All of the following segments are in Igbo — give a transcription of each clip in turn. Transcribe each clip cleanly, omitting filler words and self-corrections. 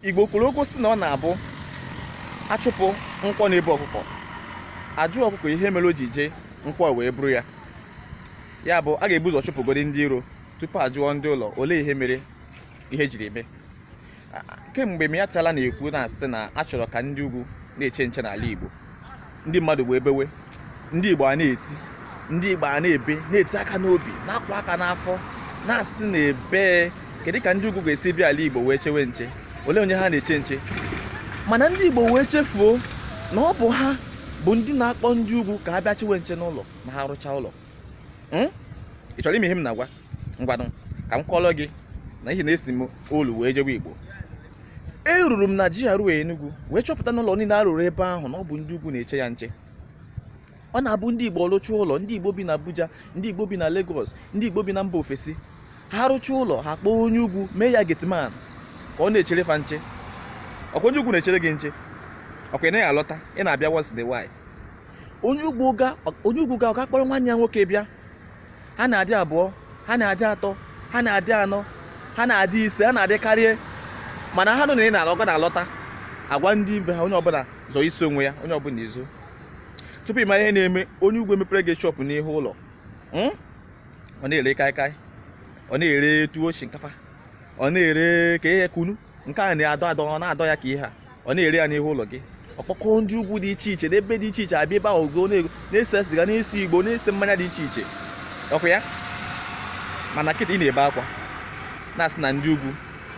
Igbo kwuru okwu sị na ọ na-abụ achụpụ nkwọ na-ebu ọkụkọ, ajụ ọkụkọ ihe mere o ji jee nkwọ wee buru ya. Ya bụ, a ga-ebu ụzọ chụpụgodi ndị iro tupu ajụọ ndị ụlọ olee ihe mere ihe jiri mee. Kemgbe Miyetti Allah na-ekwu na-asị na a chọrọ ka ndị ugwu na-eche nche n'ala Igbo, ndị mmadụ wee bewe, ndị Igbo a na-eti, ndị Igbo a na-ebe, na-eti aka n'obi, na-akwa aka n'afọ, na-asị na ebee kedu ka ndị ugwu ga-esi bịa ala Igbo wee chewe nche, olee onye ha na-eche nche? Mana ndị Igbo wee chefuo na ọ bụ ha bụ ndị na-akpọ ndị ugwu ka ha bịa chewe nche n'ụlọ ma ha rụchaa ụlọ. Ị chọrọ ịma ihe m na-agwa? Ngwanụ, ka m kọọrọ gị na ihe na-esi m olu wee jewe Igbo. Eruru m na GRA Enugu wee chọpụta n'ụlọ niile a rụrụ ebe ahụ na ọ bụ ndị ugwu na-eche ya nche. Ọ na-abụ ndị Igbo rụchaa ụlọ, ndị Igbo bi na Abuja, ndị Igbo bi na Lagos, ndị Igbo bi na mba ofesi, ha rụchaa ụlọ, ha kpọọ onye ugwu mee ya gateman ka ọ na-echere fa nche. Ọkwa onye ugwu na-echere gị nche, ọkwa ị naghị alọta, ị na-abịa once in a while. Onye ugwu ga ọ ga kpọrọ nwanne ya nwoke bịa. Ha na-adị abụọ, ha na-adị atọ, ha na-adị anọ, ha na-adị ise, ha na-adị karịa. Mana ha nụ na ị na-alọga na-alọta, agwa ndị ibe ha, onye ọbụla zọọ isi onwe ya, onye ọbụla ezo. Tupu ị mara ihe na-eme, onye ugwu emepere gị shop n'ihu ụlọ. Ọ na-ere kaikai, ọ na-ere tuwo shinkafa, ọ na-ere ka ihe kunu nke a na-adọ adọ, ọ na-adọ ya ka ihe a, ọ na-ere ya n'ihu ụlọ gị. Ọkpọkọ ndị ugwu dị iche iche n'ebe dị iche iche abịa ebe ahụ go na-ese siga, na-ese igbo, na-ese mmanya dị iche iche. Ọkwa ya? Mana kịta ị na-ebe akwa na-asị na ndị ugwu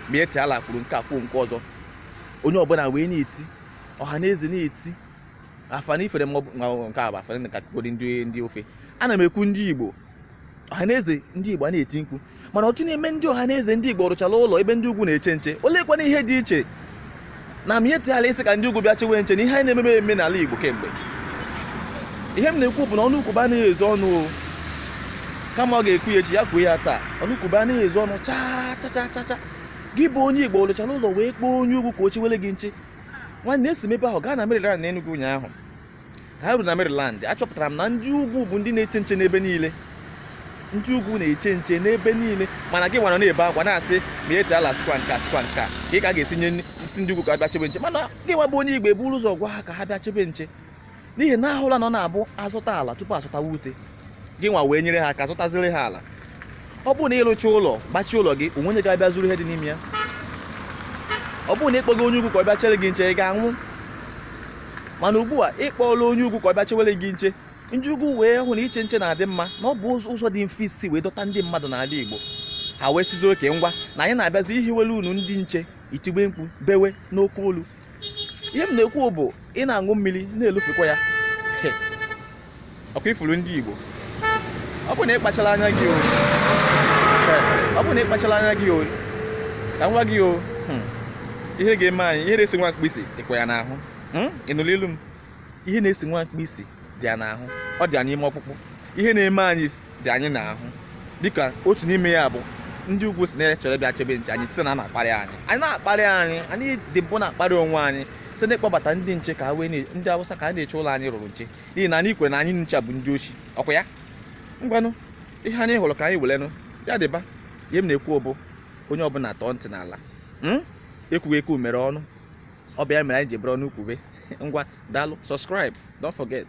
Miyetti Allah kwuru nke a, kwuo nke ọzọ, onye ọbụla wee na-eti, ọha na eze na-eti Afenifere ma ọ bụ nke a bụ Afenifere ka kwuru ndị ofe. Ana m ekwu ndị Igbo, ọha na eze ndị Igbo a na-eti mkpu. Mana otu n'ime ndị ọha na eze ndị Igbo rụchara ụlọ ebe ndị ugwu na-eche nche. Oleekwana ihe dị iche na Miyetti Allah isi ka ndị ugwu bịa chewe nche na ihe anyị na-ememe eme n'ala Igbo kemgbe? Ihe m na-ekwu bụ na ọnụ ukwube anaghị ezo ọnụ o, kama ọ ga-ekwu ya echi, ya kwuo ya taa. Ọnụ ukwube anaghị ezo ọnụ chaa cha cha cha cha. Gị bụ onye Igbo rụchara ụlọ wee kpọọ onye ugwu ka o chewere gị nche. Nwanne, esi m ebe ahụ gaa na Maryland na Enugu ụnyaahụ. Ka ha ruru na Maryland, achọpụtara m na ndị ugwu bụ ndị na-eche nche n'ebe niile. Ndị ugwu na-eche nche n'ebe niile, mana gị nwara na-ebe akwa na-asị Miyetti Allah sịkwa nke a, sịkwa nke a, ka ị ka ga-esi nye isi ndị ugwu ka ha bịa chebe nche. Mana gị nwa bụ onye Igbo eburu ụzọ gwa ha ka ha bịa chebe nche, n'ihi na ahụla na ọ na-abụ azụta ala tupu azụtawa ute. Gị nwa wee nyere ha aka zụtaziri ha ala. Ọ bụrụ na ịrụcha ụlọ, gbachie ụlọ gị, onwe onye ga-abịa zuru ihe dị n'ime ya? Ọ bụrụ na ịkpọgo onye ugwu ka ọ bịa chere gị nche, ị ga-anwụ. Mana ugbu a ịkpọọla onye ugwu ka ọ bịa chewere gị nche, ndị ugwu wee hụ na iche nche na-adị mma, na ọ bụ ụzọ dị mfe isi wee dọta ndị mmadụ n'ala Igbo. Ha wee sizi oke ngwa na anyị na-abịazi ihiwere unu ndị nche, itigbe mkpu bewe n'oke olu. Ihe m na-ekwu bụ ị na-aṅụ mmiri na-elufekwa ya. Ọkwa ifuru ndị Igbo, ọ bụ na ịkpachala anya gị o, ọ bụ na ịkpachala anya gị o, ka m gwa gị o, ihe ga-eme anyị, ihe na-esi nwa mkpịsị dịkwa ya n'ahụ. Ị nụrụ ilu m? Ihe na-esi nwa mkpịsị dị ya n'ahụ, ọ dị ya n'ime ọkpụkpụ. Ihe na-eme anyị dị anyị n'ahụ. Dịka otu n'ime ya bụ ndị ugwu si na chọrọ ịbịa chebe nche anyị, site na na-akparị anyị, anyị na-akparị anyị, anyị dị mbụ na-akparị onwe anyị site n'ịkpọbata ndị nche ka ha wee ndị Awụsa ka a na-eche ụlọ anyị rụrụ nche, n'ihi na anyị kwere na anyị nche bụ ndị oshi. Ọkwa ya? Ngwanụ, ihe anyị hụrụ ka anyị werenụ ya dịba. Ihe m na-ekwu bụ onye ọbụla tọọ ntị n'ala. Ekwughị ekwu mere ọnụ, ọ bụ ya mere anyị ji bụrụ ọnụ ukwube. Ngwa, daalụ, subscribe, don't forget.